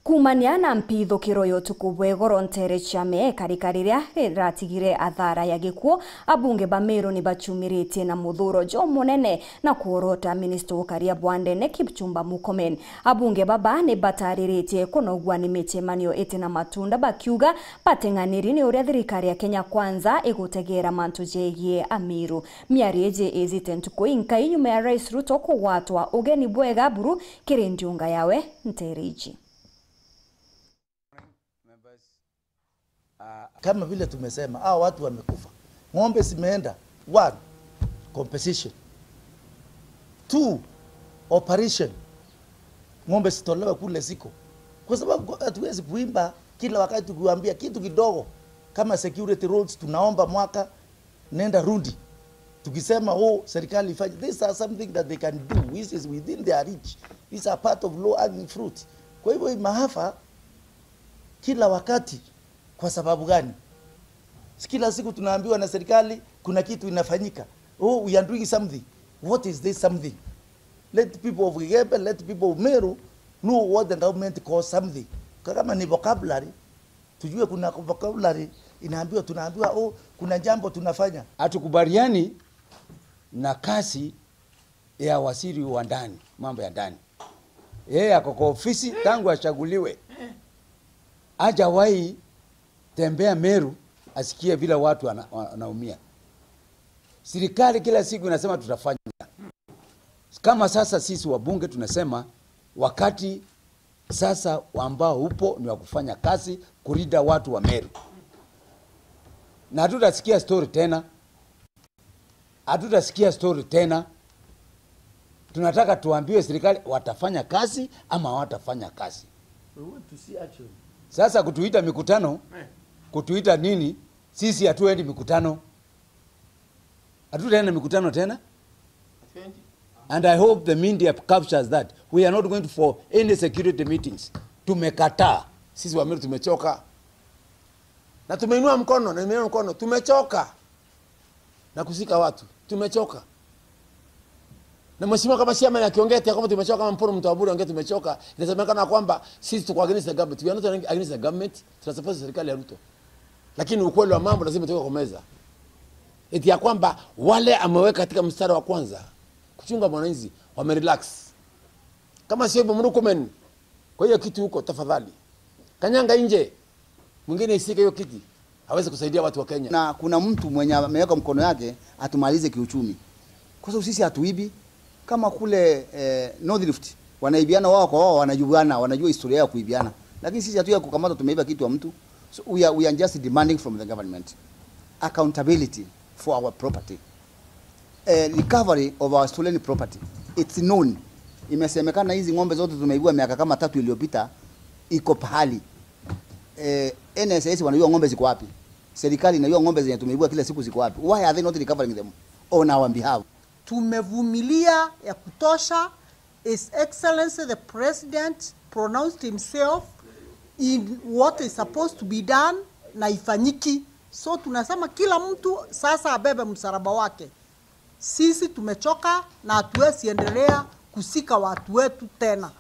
Kumania na mpithukiro ya utuku bwa igoro ntere cia karika riria riratigire athara ya gikuo abunge ba Meru ni bachumiritie na muthuro jo munene na kuorota minister ukaria bwandene Kipchumba Murkomen. Abunge baba ni batariritie kunogwa ni michemanio ite na matunda bakiuga bateng'aniri ni uria thirikari ya Kenya Kwanza igutegera mantu jegie Amiru. Miarieje ezite ntuku inka inyuma ya Rais Ruto kugwatwa ugeni bwega buru kiri ndiunga yawe nteriji. Kama vile tumesema, hao watu wamekufa. Ng'ombe zimeenda. 1, compensation. 2, operation. Ng'ombe zitolewe kule ziko. Kwa sababu hatuwezi kuimba kila wakati kuambia kitu kidogo kama security rules tunaomba mwaka nenda rudi. Tukisema oh serikali ifanye, these are something that they can do which is within their reach. These are part of low hanging fruit. Kwa hivyo maafa kila wakati. Kwa sababu gani? Kila siku tunaambiwa na serikali kuna kitu inafanyika. Oh, we are doing something. What is this something? Let people of Kigembe, let people of Meru know what the government calls something. Kama ni vocabulary, tujue kuna vocabulary inaambiwa, tunaambiwa oh kuna jambo tunafanya. Hatukubaliani na kasi ya waziri wa ndani, mambo ya ndani. Yeye ako kwa ofisi tangu achaguliwe. Hajawahi tembea Meru asikie vile watu wanaumia. Serikali kila siku inasema tutafanya. Kama sasa sisi wabunge tunasema wakati sasa ambao upo ni wa kufanya kazi kulinda watu wa Meru. Na hatutasikia story tena. Hatutasikia story tena. Tunataka tuambiwe serikali watafanya kazi ama hawatafanya kazi. We want to see action. Sasa kutuita mikutano, kutuita nini? Sisi hatuendi mikutano. Hatutaenda mikutano tena. And I hope the media captures that. We are not going for any security meetings. Tumekataa. Sisi wa Meru tumechoka. Na tumeinua mkono, na tumeinua mkono. Tumechoka. Na kusika watu. Tumechoka. Na mheshimiwa kama chairman akiongea kama tumechoka, kama mporo mtu wa bure tumechoka, inasemekana kwamba sisi tuko against the government. We are not against the government. Tunasupport serikali ya Ruto. Lakini ukweli wa mambo lazima tuweke kwa meza. Eti ya kwamba wale ameweka katika mstari wa kwanza kuchunga mwananchi wamerelax. Kama sio hivyo Murkomen, kwa hiyo kitu huko tafadhali. Kanyanga nje. Mwingine isike hiyo kiti. Hawezi kusaidia watu wa Kenya. Na kuna mtu mwenye ameweka mkono yake atumalize kiuchumi. Kwa sababu sisi hatuibi. Kama kule North Rift wanaibiana wao kwa wao, wanajuana, wanajua historia ya kuibiana. Lakini sisi hatuya kukamata tumeiba kitu wa mtu. So we are just demanding from the government accountability for our property. Recovery of our stolen property. It's known. Imesemekana hizi ng'ombe zote tumeibua miaka kama 3 iliyopita iko pahali. NSS wanajua ng'ombe ziko wapi. Serikali inajua ng'ombe zenye tumeibua kila siku ziko wapi. Why are they not recovering them on our behalf? Tumevumilia ya kutosha. His Excellency the President pronounced himself in what is supposed to be done na ifanyiki. So tunasema kila mtu sasa abebe msalaba wake. Sisi tumechoka na hatuwezi endelea kusika watu wetu tena.